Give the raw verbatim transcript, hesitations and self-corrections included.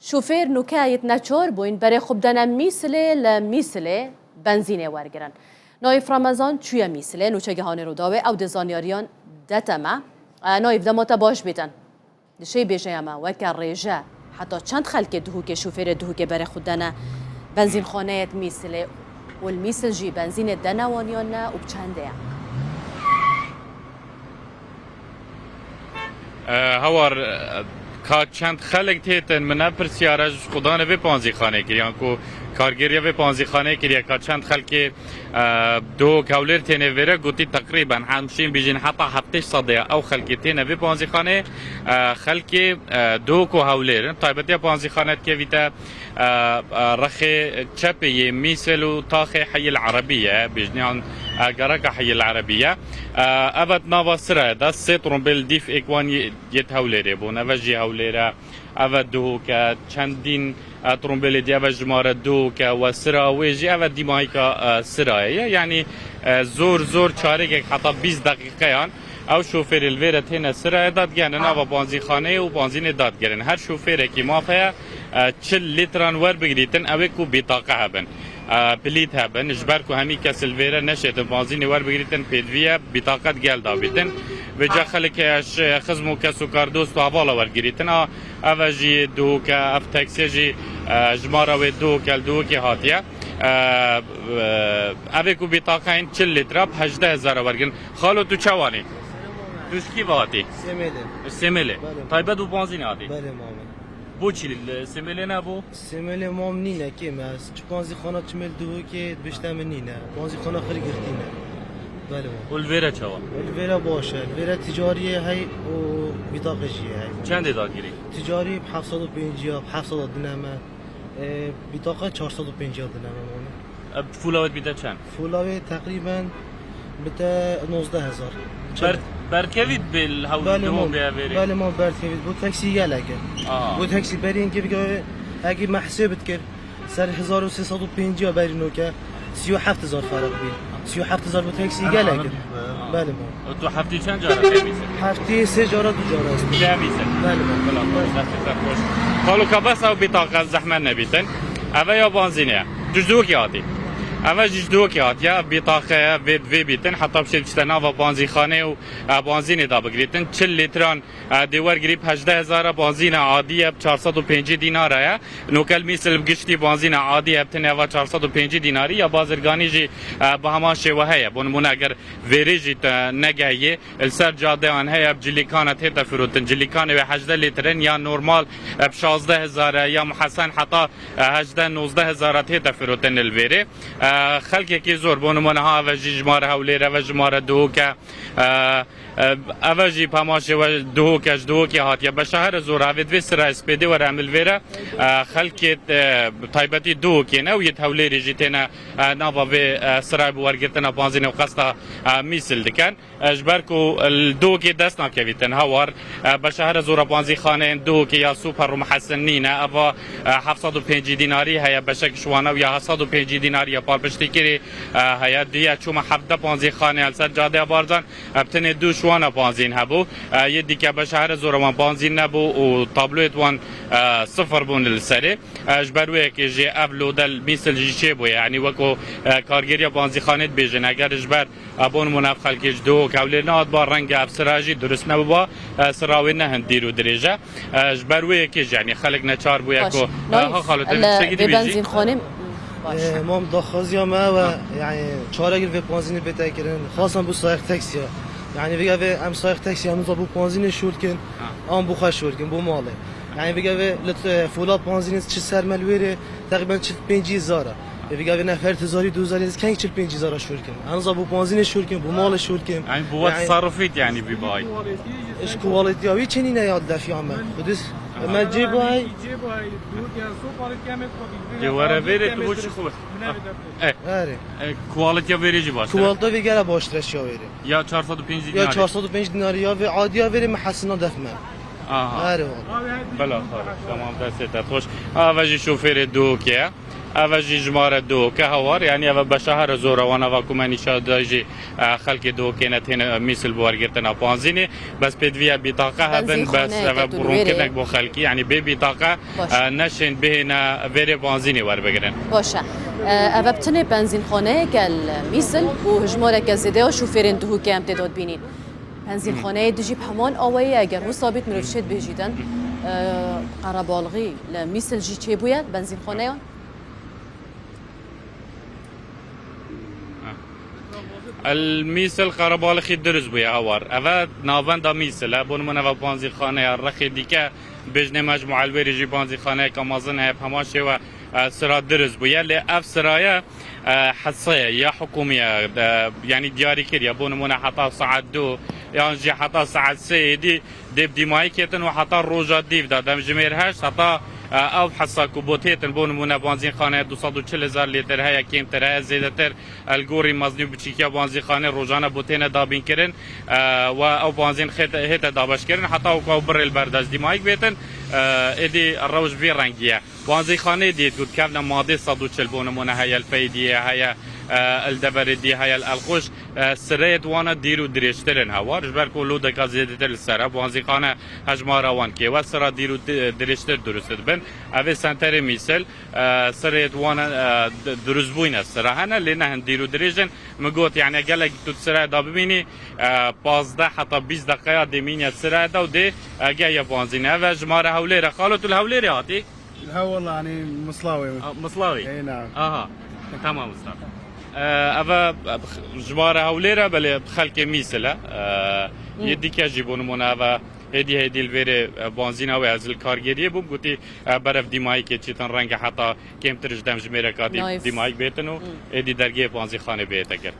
Şofêr nûke yêt neçar bûyn berê xwe bidene Mîsilê, li Mîsilê benzînê wergirin. Naîf Remezan çûye Mîsilê, nûçegihanê Rûdawê, ew dê zanyariyan dete me. E, Naîf, dema te baş bîtin. Dişê bêje ya me, weke rêje, heta çend xelkê Duhokê, şofêrê Duhokê berê xwe dene benzînxaneyêt Mîsilê û li Mîsil jî benzînê dene wan yan ne û bi çendê ye? E, hawar, e, ka çend xelek têtin, min ev pirsyara ji xudanê vê panzîxanê kiriye, yan ku kargêriya vê panzîxanê kiriye, ka çend xelkê, e, Duhok Hewlêr têne vêre, gotî teqrîben, hemşîn bijîn heta heftê sedê ew xelkê têne vê panzîxanê, e, xelkê, e, Duhok û Hewlêr in. Taybetiya panzîxane dikevîte, e, e, rexê çepê yê Mîsil û taxê Heyil Erebî ye, bêjniyan, e, gereka Heyil Erebî ye. E, eve di nava sirayê de sê trombêl dîf êk wan yê, yê di Hewlêrê bûn. Eve jî Hewlêr e, eve Duhok e, çendîn, e, trombêlê dî, eve jimare Duhok e, we sira wê jî, eve dîmayîka, e, sirayê ye. Yanî, e, zor zor çarekek heta bîst deqîqeyan ew şofêrê li vêre têne sirayê dadigihene nava banzîxaneyê û banzînê dadigerin. Her şofêrekî maf heye, e, çil lîtran werbigirîtin, ew ê ku bîtaqe hebin, e, pilît hebin, ji ber ku hemî kes li vêre neşêtin banzînê werbigirîtin, pêdivî ye bîtaqe digel dabîtin. Vêca xelek heye ji xizm û kes û kar, dost û hevala wergirîtin. A, ev e jî Duhok e, ev taksiyê jî, e, jimara wê Duhok e, li Duhokê hatiye. E, e, ev ê ku bîtaqe yên çil lîtra bi hejdeh hezar e wergirin. Xalo, tu çawanî? Tu ji kî ve hatî? Semêlê. Semêlê. Belê. Taybet bû banzînê hatî? Belê, mame. Bo çi li Semêlê nebû? Semêlê mam nîne, kêm e. Çi panzîxana çimê li Duhokê dibişte min nîne. Panzîxana xirî girtîne. Belê, mam. Û li vêre çawa? Li vêre baş e. Li vêre ticariyê hey û bîtaqê jî hey. Çendê dagirî? Ticarî bi heft sed û pêncî, bi heft sed dine me. E, bîtaqa çar sed û pêncî dine me, mame. E, fûla wê dibîte çend? Fûla wê teqrîben bite nozdeh hezar. Ber-, berkevît bê li hewl Belê, Duhokê mam. Bê verê? Belê, mam, berkevît. Bu taksî gelek e. Aha. Bu taksî berîn kê bike, hekî me hesê bitkir. Ser hezar û sê sed û pêncî berî noke. Sî û heft hezar ferq bî. Sî û heft hezar bu taksî gelek e. Belê, mam. Tu heftî çend cara têmîsin? Heftî sê cara, du cara estim. Têmîsin. Belê, mam. Bila xweş, destê te xweş. Xalo, ka bes ew bîtaqe zehmet nebîtin. Eve ya banzînê ye. Tu ji Duhokê hatî? Eve jî ji Duhokê hatiye. Ev bîtaqe ye, vê, vê bîtin. Heta bişê biçite nava banzîxanê û, e, banzînê da bigirîtin. Çil lîtran, e, dê wergirî bi hejdeh hezar e, banzîna adî ye, bi çar sed û pêncî dînara ye. Nokel Mîsil bi giştî banzîna adî ye, bi tenê eva çar sed û pêncî dînarî ya bazirganî jî, e, bi heman şêwe heye. Bo nimûne eger vêrê jî te negehiyê, li ser cadeyan heye, bi cilîkana tête firotin. Cilîkanê wê hejdeh lîtrin ya normal, e, bi şazdeh hezar e, ya muhesen heta, e, hejdeh nozdeh hezar e tête firotin li vêrê. E, xelkekî zor, bo nimûne ha eve jî jimare Hewlêr, eve jimare Duhok e. E, E, eve jî pamaşê we Duhok e, ji Duhokê hatiye. Beşa here zor avê divê sirayê spêdê were em li vêre, e, xelkê, e, taybetî Duhokê ne û yê Hewlêrê jî têne, e, nava vê, e, sirayê bi wergirtina banzînê û qesta, e, Mîsil dikin. E, ji ber ku li Duhokê dest nakevîtin hawar, e, beşa here zora banzîxaneyên Duhokê ya Super û Muhesin nîne. Eva, e, heft sed û pêncî dînarî heye, beşek ji wana û ya heft sed û pêncî dînarî ya palpiştîkirî, e, heye. Duye çûme hevdeh banzîxane li ser cadeya Barzan. Bi tenê du ji wana banzîn hebû. E, yê dîke beşa here zora wan banzîn nebû û tabloyê wan, e, sifir bûn li serê. E, ji ber wê yekê jî ev lode li Mîsil jî çêbûye. Yanî weko, e, kargêriya banzîxanê dibêjin, eger ji ber, e, bo nimûne ev xelkê ji Duhok Hewlêr nehatba, renge ev sira jî durust nebûba, e, sira wê ne hin dîr û dirêj e. E, ji ber wê yekê jî, yanî xelk neçar bûye ku, e, Naîf, ha xalo, te li tiştekî dibêjî? Benzînxanê. Baş. E, mam daxwaziya me ew e, yanî çarekî vê panzînê bête kirin. Xasan bû sayeq taksiya. Yanî vêga vê em sayeq taksiya em niza bû panzînê şûl kin, an bû xwe şûl kin, bû malê. Yanî vêga vê li, e, fûla panzînê çi ser me li wêrê, teqrîben çil pêncî hezar e. Vêga vê nefer hezarî, du hezarî, keng çil pêncî hezar şûl kin. Em niza bû panzînê şûl kin, bû malê şûl kin. Yanî bû we tasarrufît yanî bî bay. Ji kualîtiya wî çi nîne ya defiya me. Xwedis, me cê bay. Cê were vêrê tu bo çi xwe. Eh. Erê. Eh, kualîtiya vêrê jî baş e. Kualîtiya vê gele baştir e şiya wêrê. Ya çar sed û pêncî dînarî. Ya çar sed û pêncî dînarî ya vê adiya vêrê me hesina def me. Aha. Erê wala. Bela xwe. Tamam, destê te xweş. Eve jî şofêrê Duhokê ye. Eve jî jimare duoke hewar, yanî eve beşa here zor e, wan eva ku me nîşan da jî, e, xelkê duokê ne têne mîsil bi wergirtina panzînê. Bes pêdiviya bîtaqe hebin, bes Benzînxaneyeke eve tu li wêrê. Rûnkinek bo xelkî, yanî bê bîtaqe, Baş. E, neşên bihêne vêrê panzînê werbigirin. Baş e. E, eve bi tinê benzînxaneyeke li mîsil û hijmareke zêde ya şofêrên duhûkê em tê de dibînîn. Benzînxaneyê dijî bi heman awayî eger wisa bît mirov şêt bêjîtin. E, qerebalixî li mîsil jî çêbûye benzînxaneyan? El Mîsil qerebalixî dirust bûye hewar. Eve navenda Mîsil e. Bo nimûne eve panzîxane ya rexê dîke, bêjinê mecmû elwêrê jî panzîxaneyeke mezin heye, bi heman şêwe, e, sira dirust bûye. Lê ev siraye, e, hese ye, ya hikûmî ye, e, yanî diyarî kiriye. Bo nimûne heta saet du yan jî heta saet sê êdî dê bi dîmayî ketin û heta roja dîv de, demjimêr heşt, heta, e, ew hesa ku bo têtin, bo nimûne banzînxaneya du sed û çil hezar lîtir heye, kêmtir heye, zêdetir, e, li gorî mezinî û biçîkiya banzînxanê rojane bo têne dabînkirin, e, we ew banzîn xête-, hête dabeşkirin, heta wekî ew birê li ber dest dîmayîk bêtin, e, êdî rewş vî rengî ye. Banzîxaneyê dî ku dikevne madê sed û çil, bo nimûne heye li Feydiyê, heye, e, li deverê dî, heye li Elqûş, e, sireyê di wana dîr û dirêjtir in hewar, ji ber ku lodeka zêdetir li ser e, banzîxane hejmara wan kêw e, sira dîr û di-, dirêjtir dirust dibin. Ev ê senterê Mîsil, e, sireyê di wana, e, di-, dirustbûyî ne sira hene, lê ne hin dîr û dirêj in. Min got, yanî gelek tu di sirayê de bimînî, e, pazdeh heta bîst deqeya dê mînî sirayê de û dê, e, geh ye banzînê. Ev e jimare Hewlêr e. Xalo, tu li Hewlêrê hatî? He wela, yanî Mislawê. A, Mislawê? Ey, na. Aha. Tamam usta. E, eve, e, jimare Hewlêr e, belê xelkê Mîsil e. E, yê dîke jî bo nimûne eve hêdî hêdî li vêrê, e, banzîna wê ez li kargeriyê bûm, gotî, e, berev dîmayîkê çîtin renge heta kêmtir ji demjimêreka dî dîmayîk bêtin û êdî dergehê banzîxanê bihête girtin.